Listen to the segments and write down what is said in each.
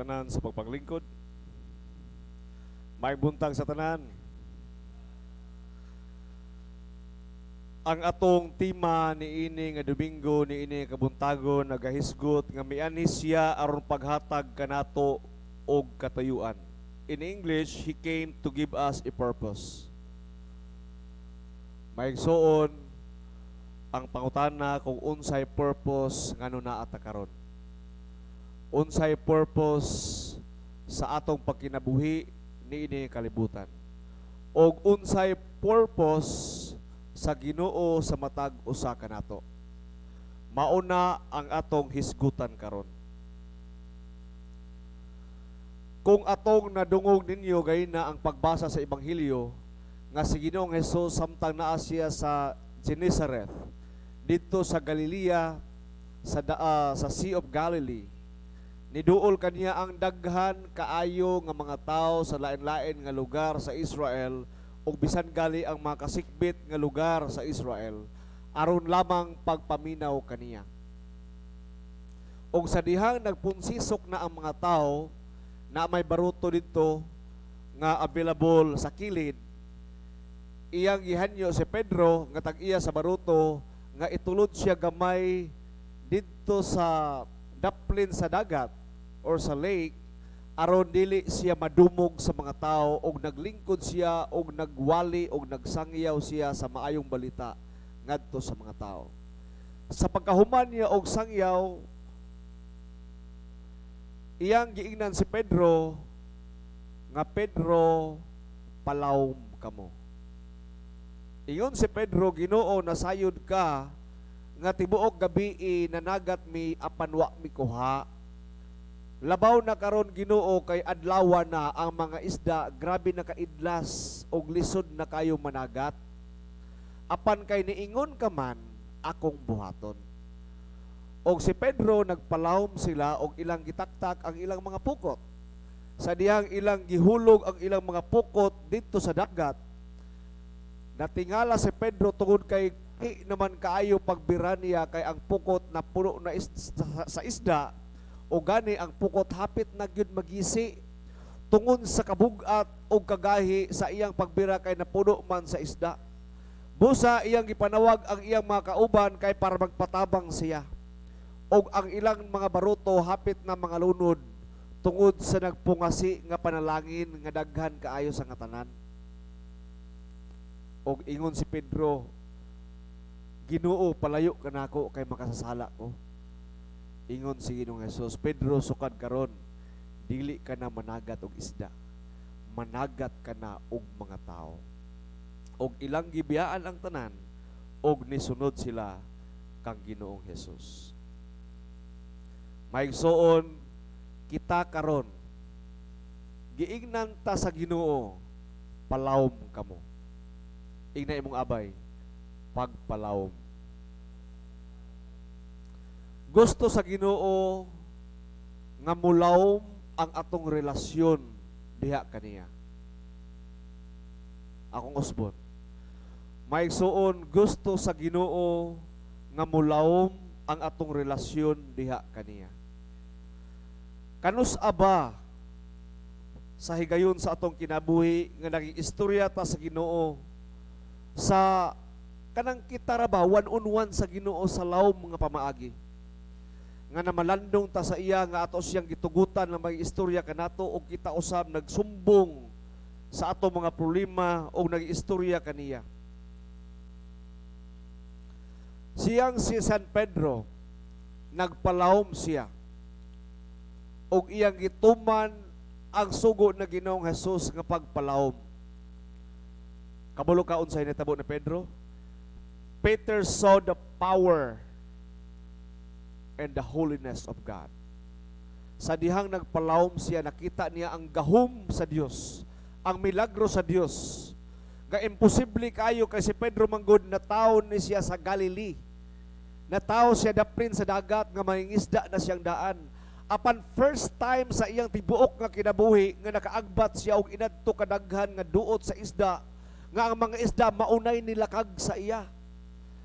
tanan sa pagpaglingkod. Maayong buntag sa tanan. Ang atong tema niini nga Domingo, niini nga kabuntagon, nagahisgot nga mianhi siya aron paghatag kanato og katuyuan. In English, "He came to give us a purpose." Maigsoon, ang pangutana kung unsay purpose ngano naa ta karon. Unsay purpose sa atong pagkinabuhi niini kalibutan. Og unsay purpose sa Ginoo sa matag usa kanato. Mauna ang atong hisgutan karon. Kung atong nadungog ninyo gay na ang pagbasa sa Ebanghelyo nga si Ginoong Hesus, samtang naa siya sa Gennesareth didto sa Galilea, sa Sea of Galilee, niduol kaniya ang daghan kaayo nga mga tawo sa lain-lain nga lugar sa Israel ug bisan gali ang mga kasikbit nga lugar sa Israel aron lamang pagpaminaw kaniya. Ug sa dihang nagpunsisok na ang mga tawo na may baruto didto nga available sa kilid, iyang gihanyo si Pedro nga tag-iya sa baruto nga itulod siya gamay didto sa daplin sa dagat or sa lake aron dili siya madumog sa mga tao, og naglingkod siya og nagwali og nagsangyaw siya sa maayong balita ngadto sa mga tao. Sa pagkahuman niya og sangyaw, iyang giingnan si Pedro nga, "Pedro, palawom kamo." Ingon si Pedro, "Ginoo, nasayod ka nga tibuok gabi nanagat mi apan wa mi kuha. Labaw na karon, Ginoo, kay adlaw na, ang mga isda grabe na kaidlas og lisod na kayo managat. Apan kay niingon ka man, akong buhaton." Og si Pedro, nagpalawom sila og ilang gitaktak ang ilang mga pukot. Sa dihang ilang gihulog ang ilang mga pukot didto sa dagat, natingala si Pedro tungod kay di naman kaayo pagbira niya kay ang pukot na puno na sa isda, o gani ang pukot hapit na gyud magisi tungod sa kabugat o kagahi sa iyang pagbira kay napuno man sa isda. Busa iyang gipanawag ang iyang mga kauban kay para magpatabang siya. Og ang ilang mga baruto hapit na mga lunod tungod sa nagpungasi nga panalangin nga daghan kaayo sa nga tanan. Og ingon si Pedro, "Ginoo, palayo ka nako kay makasasala ko." Ingon si Ginoong Jesus, "Pedro, sukad karon dili ka na managat og isda. Managat ka na og mga tao." Og ilang gibiyaan ang tanan og nisunod sila kang Ginoong Jesus. Maigsoon, kita karon giingnan ta sa Ginoo, "Palawom kamo." Ingna imong abay, "Pagpalawom." Gusto sa Ginoo nga mulawom ang atong relasyon diha kaniya. Akong usbon. Maigsuon, gusto sa Ginoo nga mulawom ang atong relasyon diha kaniya. Kanus-a ba sa higayon sa atong kinabuhi nga naging istorya ta sa Ginoo sa kanang kita ra ba, one on one sa Ginoo sa lawom nga pamaagi nga namalandong ta sa iya, nga ato siyang gitugutan nga may istorya kanato og kita usab nagsumbong sa ato mga problema o nag-istorya kaniya? Siyang si San Pedro, nagpalawom siya og iyang gituman ang sugo na Ginoong Jesus nga pagpalawom. Kabalo ka unsay nitabo ni Pedro? Peter saw the power and the holiness of God. Sa dihang nagpalawom siya, nakita niya ang gahom sa Dios, ang milagro sa Dios. Nga imposible kayo kay si Pedro manggod na tao ni siya sa Galilee. Natawo siya daplin sa dagat nga mangingisda na siyang daan. Apan first time sa iyang tibuok nga kinabuhi nga nakaagbat siya og inadto kadaghan nga duot sa isda, nga ang mga isda maunay nilakag sa iya.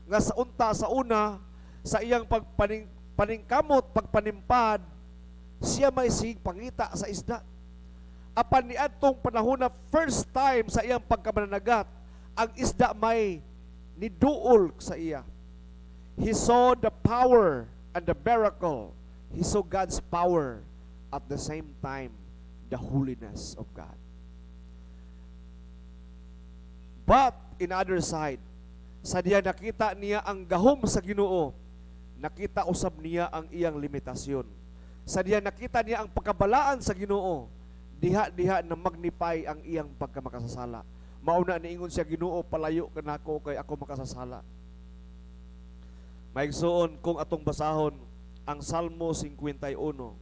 Nga sa unta sa una sa iyang pagpaningkamot, pagpanimpad, Siya may sig pangita sa isda. Apan niadtong panahon na first time sa iyang pagkamananagat, ang isda may niduol sa iya. He saw the power and the miracle. He saw God's power, at the same time the holiness of God. But in other side, sa diya nakita niya ang gahom sa Ginoo, nakita usab niya ang iyang limitasyon. Sa diya nakita niya ang pagkabalaan sa Ginoo, diha-diha na magnify ang iyang pagkamakasasala. Mauna niingon siya, "Ginoo, palayo ka nako kay ako makasasala." Maigsuon, kung atong basahon ang Salmo 51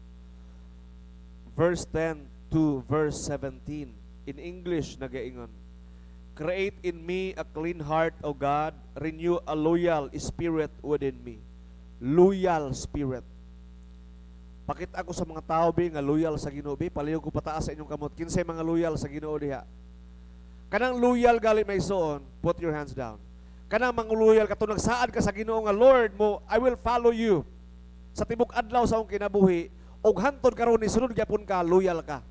verse 10 to verse 17 in English, nagaingon, "Create in me a clean heart, O God, renew a loyal spirit within me." Loyal spirit. Pakita ko sa mga tao bi nga loyal sa Ginoo bi, palihog ko pataas sa inyong kamot. Kinsay mga loyal sa Ginoo diha? Kanang loyal gali, may suon, put your hands down. Kanang mga loyal kato nagsaad ka sa Ginoo nga, "Lord mo, I will follow you sa tibok adlaw sa akong kinabuhi," ug hantod karon ni sunod gyapon ka, loyal ka.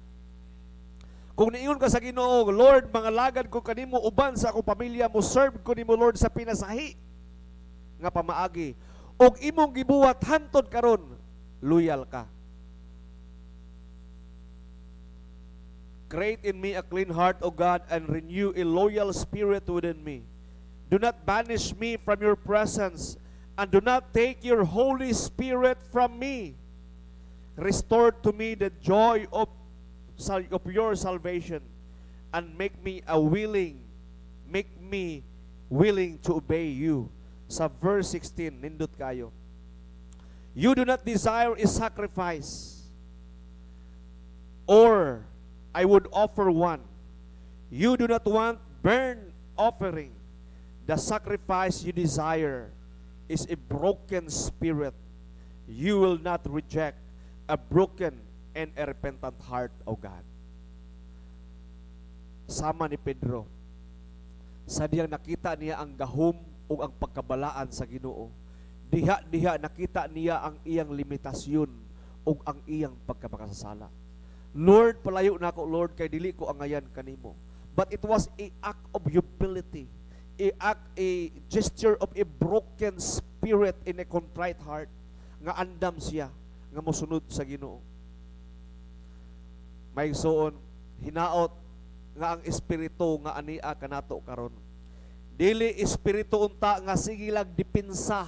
Kung niingon ka sa Ginoo, "Lord, mangalagad ko kanimo uban sa akong pamilya, mo serve ko nimo, Lord, sa pinasahi nga pamaagi," ug imong gibuhat hantod karon, loyal ka. "Create in me a clean heart, O God, and renew a loyal spirit within me. Do not banish me from your presence, and do not take your Holy Spirit from me. Restore to me the joy of your salvation, and make me willing to obey you." Sa verse 16, nindot kayo. "You do not desire a sacrifice, or I would offer one. You do not want burnt offering. The sacrifice you desire is a broken spirit. You will not reject a broken and a repentant heart, O God." Sama ni Pedro, sa diyang nakita niya ang gahom o ang pagkabalaan sa Ginoo, diha-diha nakita niya ang iyang limitasyon o ang iyang pagkamakasasala. "Lord, palayo na ako, Lord, kay dili ko angayan kanimo." But it was a act of humility, a act, a gesture of a broken spirit in a contrite heart, nga andam siya, nga mosunod sa Ginoo. May suon, hinaot nga ang espiritu nga ania kanato karon, dili espiritu unta nga sige lag depensa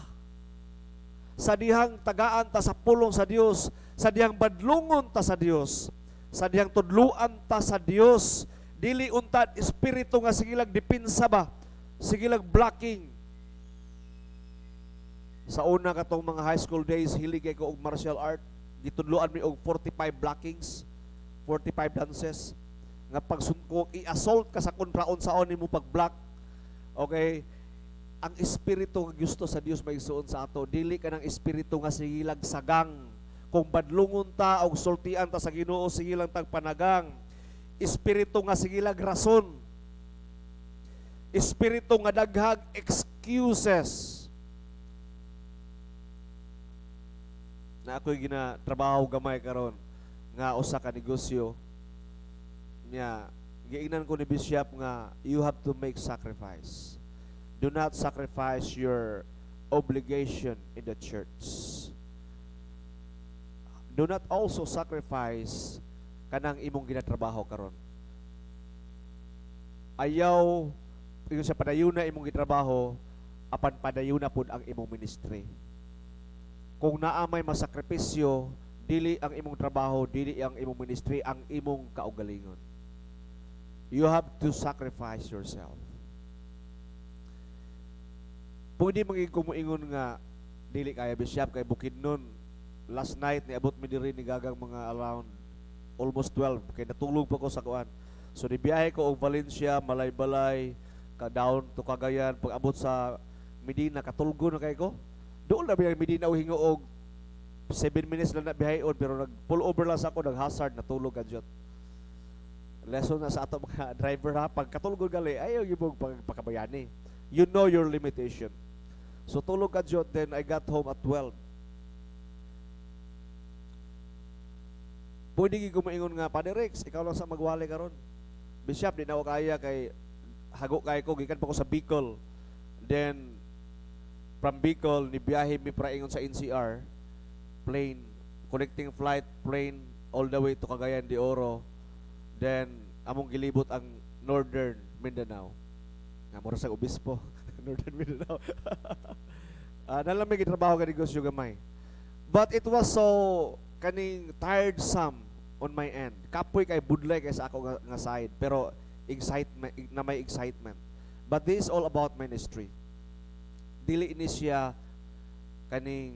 sa dihang tagaan ta sa pulong sa Dios, sa dihang badlungon ta sa Dios, sa dihang tudluan ta sa Dios, dili unta espiritu nga sige lag depensa ba, sige lag blocking. Sa una katong mga high school days, hilig kay ko og martial art. Gitudloan mi og 45 blockings, 45 dances. Nga pag kung i-assault ka sa kontra, unsaon nimo pag-block. Okay? Ang espiritu nga gusto sa Dios, maigsuon, sa ato, dili ka ng espiritu nga sige lag sagang. Kung badlungon ta og sultian ta sa Ginoo, sige lang tag panagang. Espiritu nga sige lag rason. Espiritu nga daghag excuses. Na ako'y ginatrabaho gamay karon nga usa ka negosyo niya, giingnan ko ni Bishop nga you have to make sacrifice. Do not sacrifice your obligation in the church. Do not also sacrifice kanang imong ginatrabaho karon. Ayaw ingon sa padayuna imong gitrabaho, apan padayuna pud ang imong ministry. Kung naa may masakripisyo, dili ang imong trabaho, dili ang imong ministry, ang imong kaugalingon. You have to sacrifice yourself. Pwede maging kumuingon nga dili kaya, Bishop, kay Bukidnon. Last night niabot mi diri ni Gagang mga around almost 12 kay natulog pa ko sa kuan. So nibiyahe ko og Valencia, Malaybalay, ka down to Cagayan, pag abot sa Medina katulgo na kay ko. Doon na biya Medina og hingo og 7 minutes lang na biyaheon, pero nag pull over lang sa ako, nag hazard, natulog ka jud. Lesson na sa ato mga driver ha, pag katulog gali ayaw gibog pag pakabayani. You know your limitation. So tulog ka jud, then I got home at 12. Pwede gyud ko maingon nga, "Padre Rex, ikaw lang sa magwali karon. Bishop, di na ako kaya kay hago kay ko, gikan pa ko sa Bicol." Then from Bicol ni biyahe mi praingon sa NCR, plane, connecting flight, plane all the way to Cagayan de Oro. Then among gilibot ang Northern Mindanao. Nga mura sa obispo, Northern Mindanao. Naa lang may gitrabaho ka negosyo gamay. But it was so kaning tiresome on my end. Kapoy kay, budlay kay sa ako nga side, pero excitement na may excitement. But this is all about ministry. Dili ni siya kaning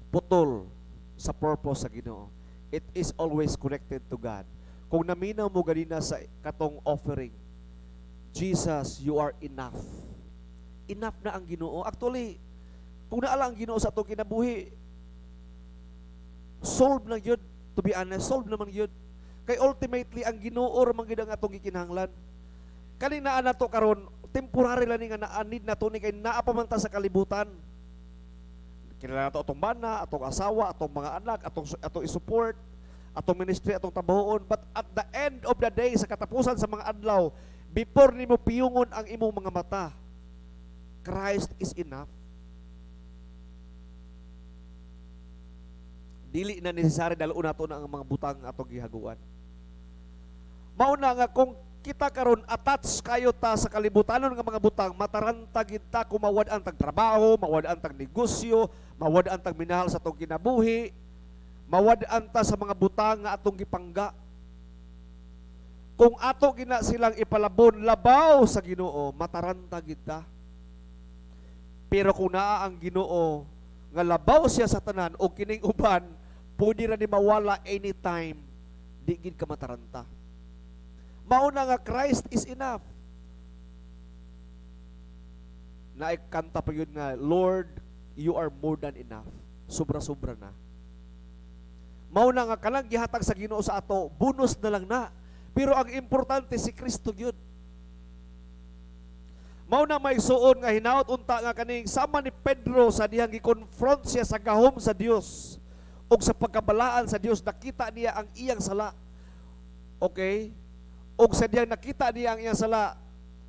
putol sa purpose sa Ginoo. It is always connected to God. Kung naminaw mo ganina sa katong offering, "Jesus, you are enough." Enough na ang Ginoo. Actually, kung naa lang ang Ginoo sa atong kinabuhi, solve na gyud. To be honest, solve naman gyud. Kay ultimately, ang Ginoo ra man gyud ang atong gikinahanglan. Kani naa nato karon, temporary lang ni nga naa, need nato ni kay naa pa man ta sa kalibutan. Kinahanglan nato atong bana, atong asawa, atong mga anak, atong i-support, atong ministry, atong trabahoon. But at the end of the day, sa katapusan sa mga adlaw, before nimo piyungon ang imong mga mata, Christ is enough. Dili na necessary dal-on nato na ang mga butang atong gihaguan. Mao na nga kung kita karon attached kayo ta sa kalibutanon nga mga butang, mataranta gid ta kung mawad-an tag trabaho, mawad-an tag negosyo, mawad-an tag minahal sa atong kinabuhi, mawad-an ta sa mga butang nga atong gipangga. Kung ato gina silang ipalabon labaw sa Ginoo, mataranta gid ta. Pero kung naa ang Ginoo nga labaw siya sa tanan o kining uban pwede ra ni mawala anytime, di gid ka mataranta. Mao na nga Christ is enough. Naay kanta pa gyud nga, "Lord, you are more than enough." Sobra-sobra na. Mao na nga kanang gihatag sa Ginoo sa ato, bonus na lang na. Pero ang importante, si Kristo gyud. Mao na, mga igsuon, nga hinaot unta nga kaning sama ni Pedro sa dihang gi-confront siya sa gahom sa Dios ug sa pagkabalaan sa Dios, nakita niya ang iyang sala. Okay? Ug sa dihang nakita niya ang iyang sala,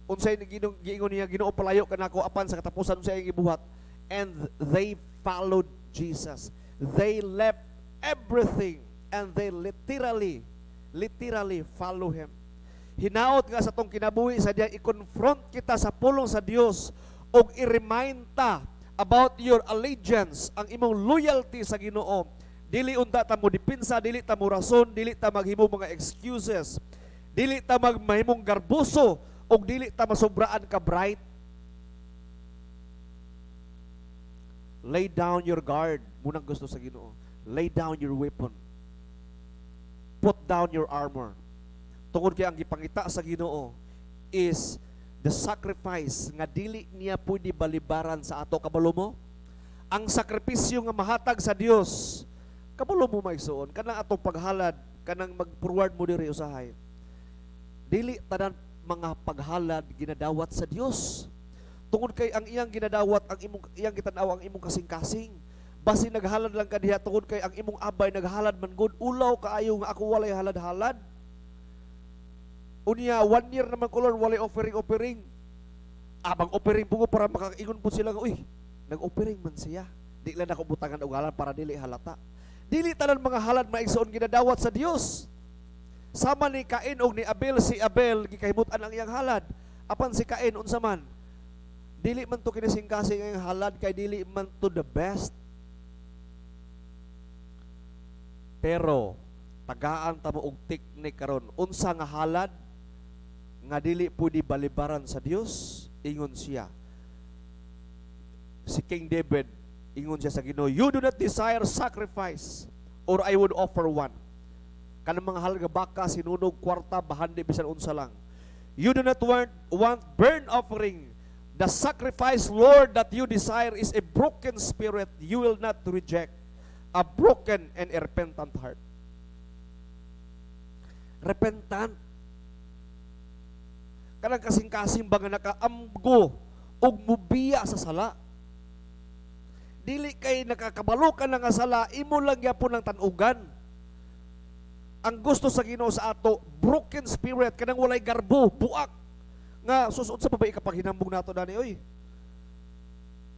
unsay Ginoo giingon niya? "Ginoo, palayo ka nako." Apan sa katapusan, unsay iyang gibuhat? And they followed Jesus. They left everything and they literally literally follow him. Hinaot nga sa atong kinabuhi, sa dihang i-confront kita sa pulong sa Dios ug i-remind ta about your allegiance, ang imong loyalty sa Ginoo. Dili unta ta mo dipinsa, dili ta mo rason, dili ta maghimo mga excuses. Dili ta magmahimong garboso ug dili ta masobraan ka bright. Lay down your guard. Mao nang gusto sa Ginoo. Lay down your weapon. Put down your armor. Tungod kay ang gipangita sa Ginoo is the sacrifice nga dili niya pwede balibaran sa ato. Kabalo mo? Ang sakripisyo nga mahatag sa Dios. Kabalo mo, mga igsuon, kanang atong paghalad, kanang mag-forward mo diri usahay. Dili tanan mga paghalad ginadawat sa Dios. Tungod kay ang iyang ginadawat, ang imong iyang gitan-aw ang imong kasing-kasing. Basi naghalad lang ka diha tungod kay ang imong abay naghalad man gud, ulaw kaayo nga ako walay halad-halad. Unya, one year naman ko, Lord, walay offering-offering. Ah, mag-offering po ko para makaingon po sila nga, "Uy, nag-offering man siya. Di lang ako butangan og halad para dili halata." Dili tanan mga halad, mga igsoon, ginadawat sa Dios. Sama ni Cain og ni Abel, si Abel gikahimut-an ang iyang halad. Apan si Cain, unsa man? Dili man to kinisingkasing ang halad kay dili man to the best. Pero tagaan ta mo og teknik karon. Unsa nga halad nga dili pwede balibaran sa Dios? Ingon siya. Si King David, ingon siya sa Ginoo, "You do not desire sacrifice or I would offer one." Kanang mga halad nga baka, sinunog, kwarta, bahandi, bisan unsa lang. "You do not want burnt offering. The sacrifice, Lord, that you desire is a broken spirit. You will not reject a broken and a repentant heart." Repentant. Kanang kasing-kasing ba nga nakaamgo og mubiya sa sala. Dili kay nakakabalo ka na nga sala, imo lang gyapon ang tanugan. Ang gusto sa Ginoo sa ato, broken spirit, kanang walay garbo, buak. Nga sus, unsa pa ba ikapaghinambog nato dani oy?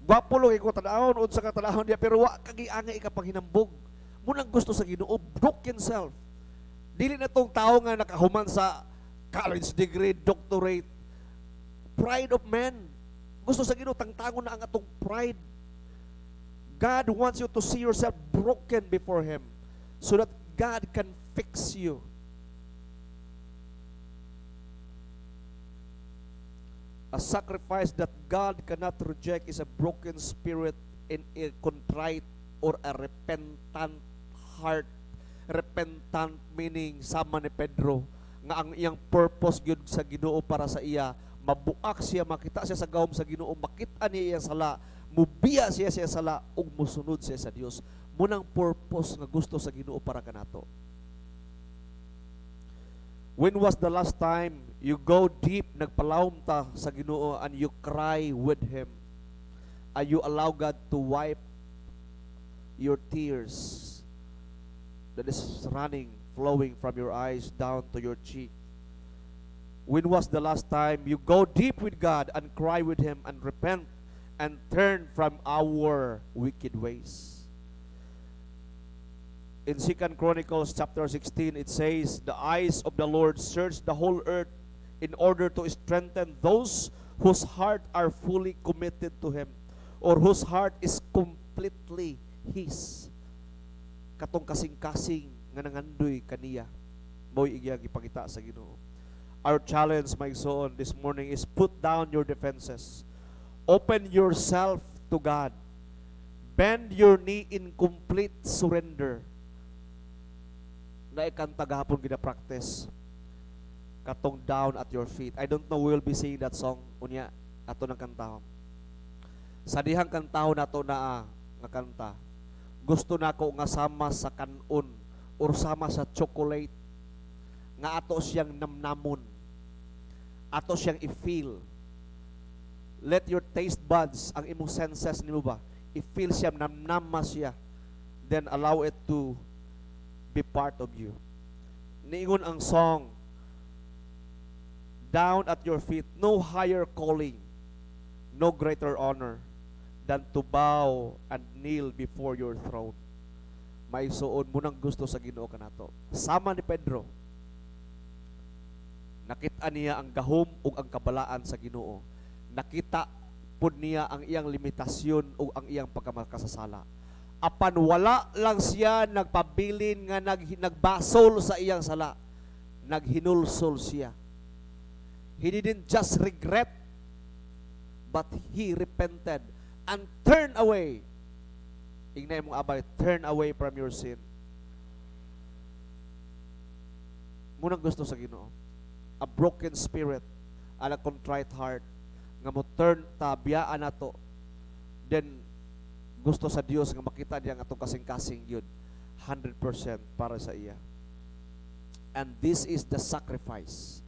Gwapo lang ikaw tan-awon, unsa ka tan-awon diya, pero wa ka giangay ikapaghinambog. Mao nang gusto sa Ginoo, broken self. Dili na tong tao nga nakahuman sa college degree, doctorate. Pride of man. Gusto sa Ginoo tangtangon na ang atong pride. God wants you to see yourself broken before Him so that God can fix you. A sacrifice that God cannot reject is a broken spirit in a contrite or a repentant heart. Repentant meaning sama ni Pedro nga ang iyang purpose gyud sa Ginoo para sa iya, mabuak siya, makita siya sa gahom sa Ginoo, makita niya iyang sala, mubiya siya sa sala ug musunod siya sa Dios. Mao nang purpose nga gusto sa Ginoo para kanato. When was the last time you go deep, nagpalawom ta sa Ginoo and you cry with Him? And you allow God to wipe your tears that is running, flowing from your eyes down to your cheek? When was the last time you go deep with God and cry with Him and repent and turn from our wicked ways? In Second Chronicles chapter 16, it says, "The eyes of the Lord search the whole earth in order to strengthen those whose heart are fully committed to Him or whose heart is completely His." Katong kasing-kasing nga nangandoy kaniya, mo'y iyang ipakita sa Ginoo. Our challenge, my igsoon, this morning is put down your defenses. Open yourself to God. Bend your knee in complete surrender. Na ikanta gahapon gina-practice. Katong "Down at Your Feet." I don't know we will be singing that song unya ato nang kantahon. Sa dihang kantahon nato naa nga kanta. Gusto nako nga sama sa kanon or sama sa chocolate nga ato siyang namnamon. Ato siyang i-feel. Let your taste buds, ang imong senses nimo ba, i-feel siya, namnama siya. Then allow it to be part of you. Niingon ang song, "Down at your feet, no higher calling, no greater honor than to bow and kneel before your throne." Mga igsoon, mao nang gusto sa Ginoo kanato. Sama ni Pedro, nakita niya ang gahom ug ang kabalaan sa Ginoo. Nakita pud niya ang iyang limitasyon ug ang iyang pagkamakasasala. Apan wala lang siya nagpabilin nga nagbasol sa iyang sala. Naghinulsol siya. He didn't just regret, but he repented and turned away. Ingna imong abay, turn away from your sin. Mao nang gusto sa Ginoo. A broken spirit and a contrite heart nga mo turn ta, biyaan nato. Then gusto sa Dios nga makita niya ang atong kasing-kasing yun 100% para sa iya. And this is the sacrifice.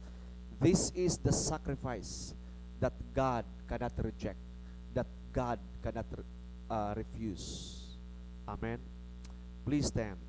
This is the sacrifice that God cannot reject, that God cannot refuse. Amen. Please stand.